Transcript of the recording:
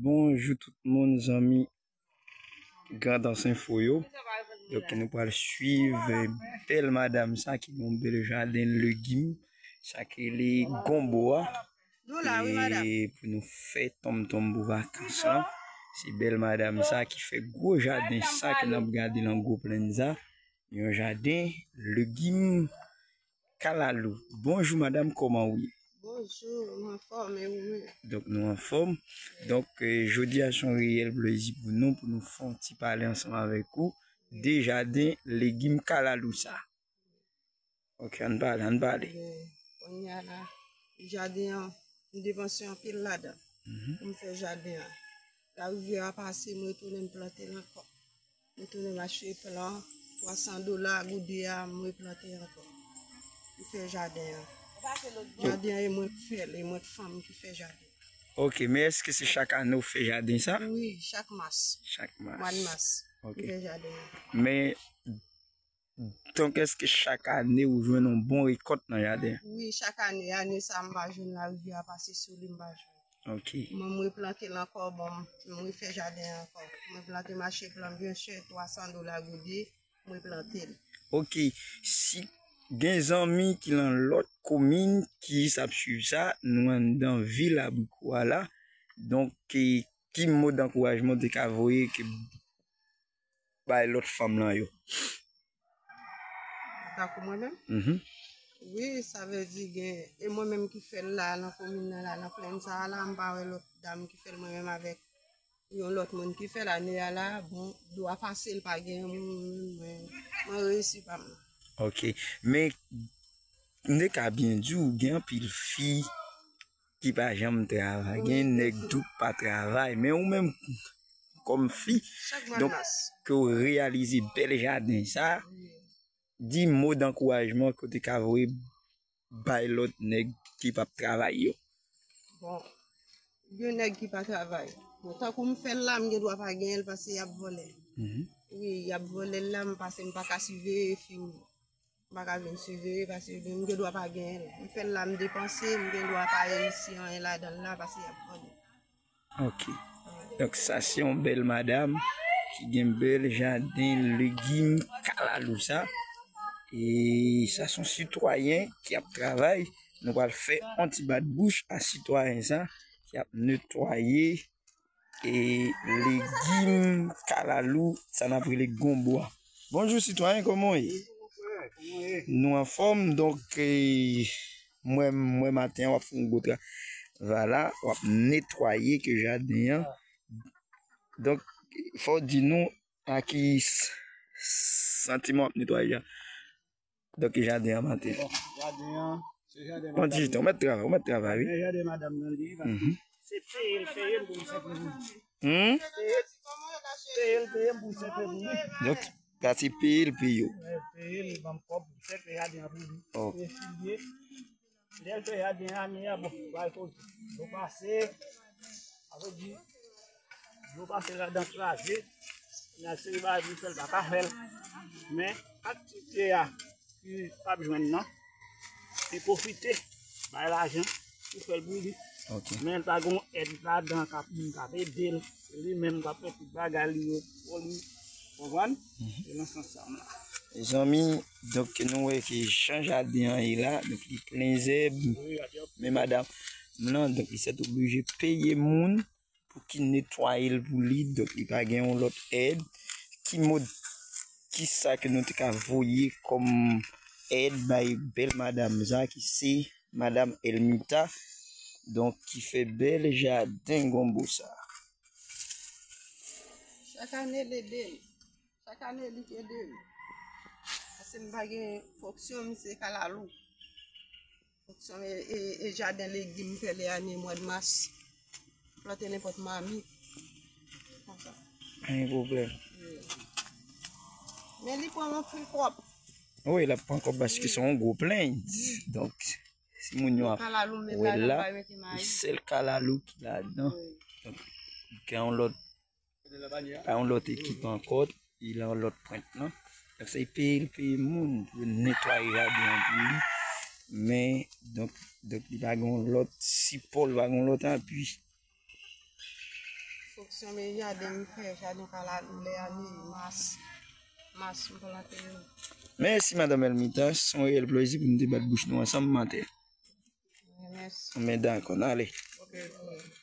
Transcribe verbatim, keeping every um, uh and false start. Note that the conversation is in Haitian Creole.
Bonjou tout moun, zanmi Grandans Enfo yo. Donk, nou pral swiv, eh, bèl madam sa ki gen yon bèl jaden legim. Sa ki rele gonbo a. E pou nou fè tonmtonm pou vakans lan. Se bèl madam sa ki fè gwo jaden sa ke n ap gade lan gwo plenn sa. Yon jaden legim kalalou. Bonjou madam, kòman ou ye? Bonjou, m anfòm, e ou menm? Donk, nou anfòm. Donk, eh, jodi a se yon reyèl plezi pou nou, pou nou fè yon ti pale ansanm avèk ou de jaden legim kalalou sa. Ok, ann pale, ann pale. Ebyen, kounye a la, jaden an, m depanse anpil ladan pou m fè jaden an. Larivyè a pase, m retounen m plante l ankò. M retounen m achte plan, twa san dola goude a, m replante ankò. M fè jaden an. Jaden an e mwen k fè l, e mwen k fanm ki fè jaden. Ok, men èske se chak ane ou fè jaden sa? Wi, chak mas. Chak mas. Mwa mas, m fè jaden an. Men, donk, èske chak ane ou jwenn yon bon rekòt nan jaden? Wi, chak ane. Ane sa, m pa jwenn, larivyè a pase sou li, m pa jwenn. Ok. Mwen, m replante l ankò, bon, m refè jaden an ankò. Mwen plante, m achte plan byen chè, twa san dola goude, m replante l. Ok, si gen zanmi ki lan lòt komin ki sa ap swiv sa, nou anndan vil Abriko a la. Donk, ki, ki mo dankourajman ou te ka voye ke bay lòt fanm lan yo? Tankou mwen menm? Mhm. Wi, sa vle di gen, e mwen menm ki fè l la, nan komin nan la, nan plenn sa a la, m pa wè lòt dam ki fè l, mwen menm avèk yon lòt moun ki fè l ane a la, bon, dlo a pase, l pa gen moun, mwen, mwen reyisi pa m. Ok, men m te ka byen di w, gen anpil fi ki pa janm travay, gen nèg tou k pa travay, men ou menm kòm fi, donk, ke w reyalize bèl jaden sa, di mo dankourajman ke w te ka voye bay lòt nèg ki p ap travay yo? Bon, gen nèg ki pa travay. Bon, tankou m fè l la, m gen dwa pa genyen l paske y ap vòlè l. Mhm. Wi, y ap vòlè l la, m pase m pa ka siveye fi m. M pa ka vin siveye paske m gen dwa pa genyen l. M fè l la, m depanse, m gen dwa pa reyisi anyen ladan l la paske y ap vòlè l. Ok. Donk, sa se yon bèl madam ki gen bèl jaden legim kalalou sa. E sa se yon sitwayen ki ap travay. Nou pral fè yon ti bat bouch a sitwayen sa ki ap netwaye e legim kalalou sa n ap rele gonbo a. Bonjou sitwayen, kòman w ye? Nou anfòm, donk, e, mwen, mwen maten an w ap fè yon gwo travay la, w ap netwaye ke jaden an. Donk, fò w di nou a ki s-, santiman w ap netwaye a. Donk, jaden an maten. Bon, jaden an, se jaden madam. Bon, di, ou mèt travay, ou mèt travay, wi. Jaden, jaden madam nan li, paske se peye l, peye m pou m senp li. Hmm? Peye l, peye l pou m senp li. Donk, sa se peye l, peye w. Wi, peye l, li ban m kòb pou m senp jaden an pou li. Ok. Lè l fè jaden ane a, bon, bay koze. Dlo pase, sa vle di, dlo pase ladan kraze, nan seri bagay pou fè l pa ka fè l. Men, aktivite a, ki p ap jwenn nan, li pwofite bay lajan pou fè l pou li. Ok. Men l pa gon èd ladan k ap, moun k ap ede l. Se li menm k ap fè tout bagay li yo pou li. Konprann? Mhm. Se nan sans sa m la. Mezanmi, donk, nou wè ke jan jaden an ye la, donk, li plen zèb. Wi, jaden an. Men madanm lan, donk, li sètoblije peye moun pou ki netwaye l pou li, donk, li pa gen yon lòt èd. Ki mo, kisa ke nou te ka voye kòm èd bay bèl madanm sa ki se Madanm Elmita, donk, ki fè bèl jaden gonbo sa. Chak ane, l ede m. Chak ane, li k ede m. Paske m pa gen fonksyon, m se kalalou. Fonksyon e, e, e jaden legim m fè lè ane mwa mas. Plante nenpòt mamit. Konsa. Pa gen pwoblèm. Wi. Men li pran anpil kòb. Wi, l ap pran kòb paske se yon gwo plenn. Wi. Donk, si moun yo ap wè l la, se sèl kalalou ki ladan. Wi. Donk, gen yon lòt, pa yon lòt ekip ankò, li lan lòt pwent lan. Donk, se peye l peye moun pou netwaye jaden an pou li. Men, donk, donk, li pa gen yon lòt sipò, li pa gen yon lòt apui. Fonksyon men jaden m fè, jaden ka la lè ane mas. Mas m plante yo. Mèsi, madanm Elmita. Se yon reyèl plezi pou nou te bat bouch nou ansanm maten. Mèsi. Men dakò, n ale. Ok.